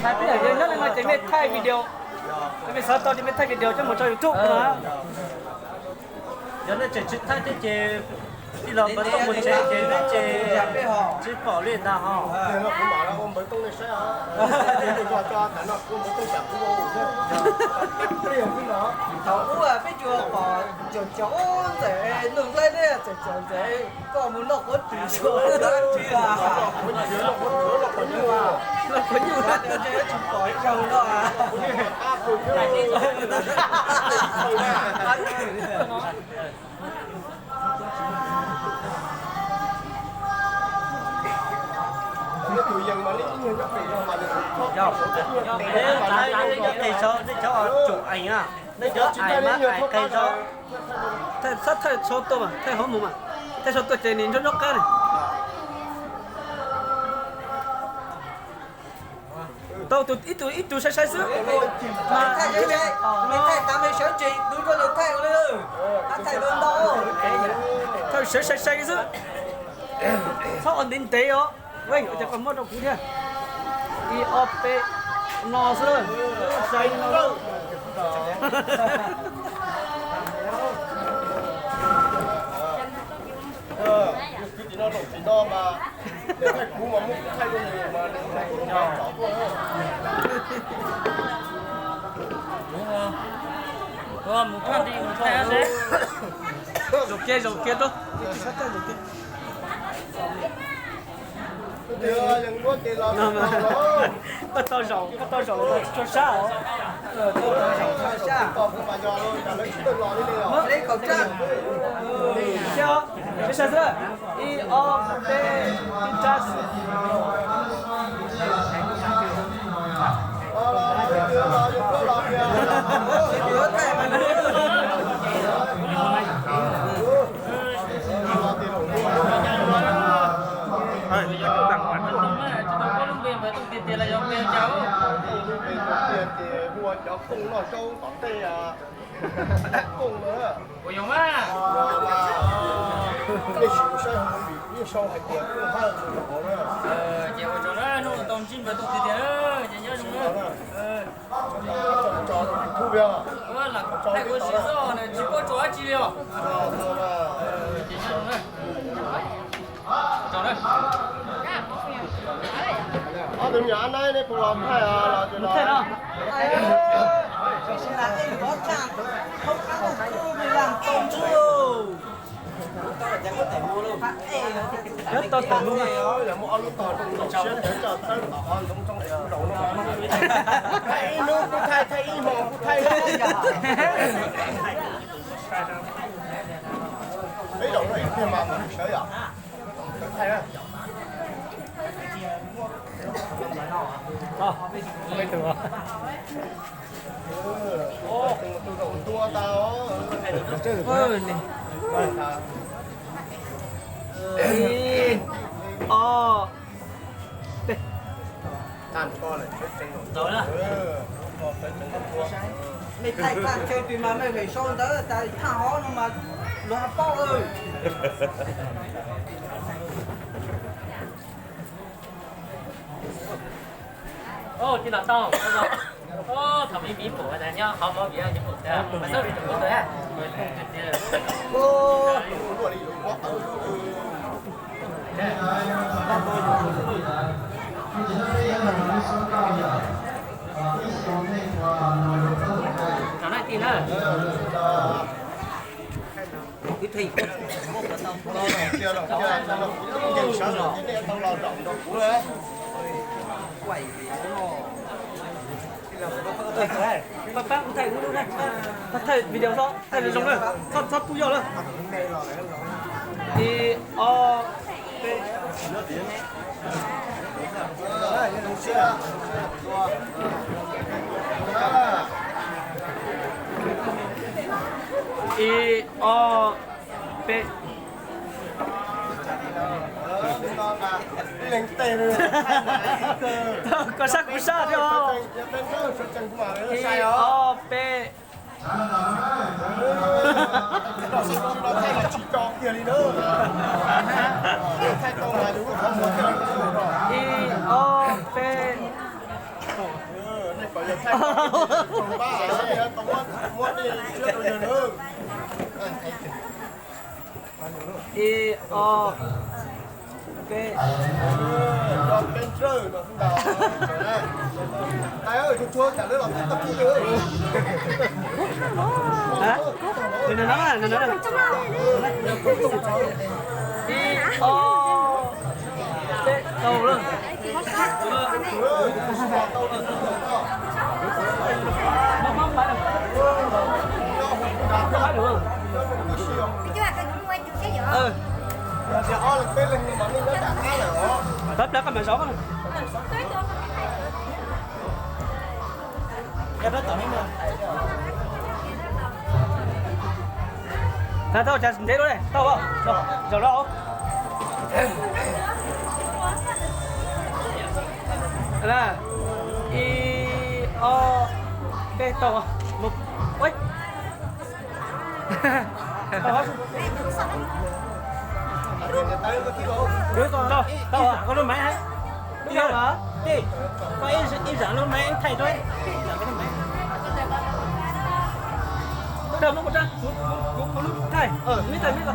Yog nyob li no ces mej thaij video, mej xav tau ces mej thaij video coj mus tso YouTube no. Yog nej tseem tsis thaij thiab ces tij laug npawg Tooj mus tsev ces nej ces tsis pom li ntag ho. Thaum ub peb tsuas pom caum caum ntxawm, Nuj Nplaib thiab caum caum ntxawm, koj mus noj quav ris, noj quav nyuj, tsis pom ib zaug no. Nyob qis saud, nej cov tsum ees, nej cov ais mas ais qis saud. Thaij, thaij sau tuaj mas, thaij hauv mus mas, thaij sau tuaj ces nws nrov nrov qab ne. Tau ib tug ib tug sai sai xwb. Thaij sawv sai sai xwb. Txhob ua ntev ntev os. Ua cas koj muab rau kuv thiab. Ib ob peb, no xwb. Sai no. Kwv tij no, zaum tim no mas thaij kuv mas muab kuv thaij rau nws mas nws thaij kuv rau nws. Zaum kiag, zaum kiag rau. Koj tau zaum, koj tau zaum txhua sab os. Ib ob peb, tib rab xwb. Tias hu ua cov kooj noj zaub tom tej kooj na. Nej sim saib hauv movie yeej sau hais tias kooj hawj mus zov na. Ces ua tsaug na, hnub no tau ntsib npawg Tooj tiag tiag, ces nyob zoo na. Tso rau YouTube os. Thaij kuv sim xwb, tsis paub tso dab tsi li os. Ces nyob zoo na. Ob tug me nyuam ab naib, neb puas los thaij los? Thaij no. Yog tau tawm mus, yog muaj ob lub tog siab coj tawb tom qhov ntoo zoo zaum no. Thaij ib hnub kuj thaij, thaij ib hmo kuj thaij. Peb zaum no ib pliag mas mam sawv yom. Ib, ob, peb. Mej thaij thaj chaw twg mas mej feem sau ntawd, tas thaj hov no mas luag paub. Tij laug Tooj, thaum ub pom nyob qhov movie, Pab kuv thaij, thaij zoo zoo na, txhob pub yoj lawm. Ib, ob, peb. Ib, ob, peb. Koj sab kuv sab thiab os. Ib, ob, peb. Ib, ob, peb. Ib, ob, peb. Hab, nws no, nws no. Ib, ob, peb, tau lawm. Pab plab koj mam zov koj. Tau, tau, cas ntev lawm ne, tau, zaum no. Ib, ob, peb, tau. Tau, tau, koj lub maiv. Tij, koj ib zam lub maiv thaij rau, ib zam koj lub maiv. Tau, muab kuv rab, kuv, kuv, kuv lub thaij, mib thaij mib ko.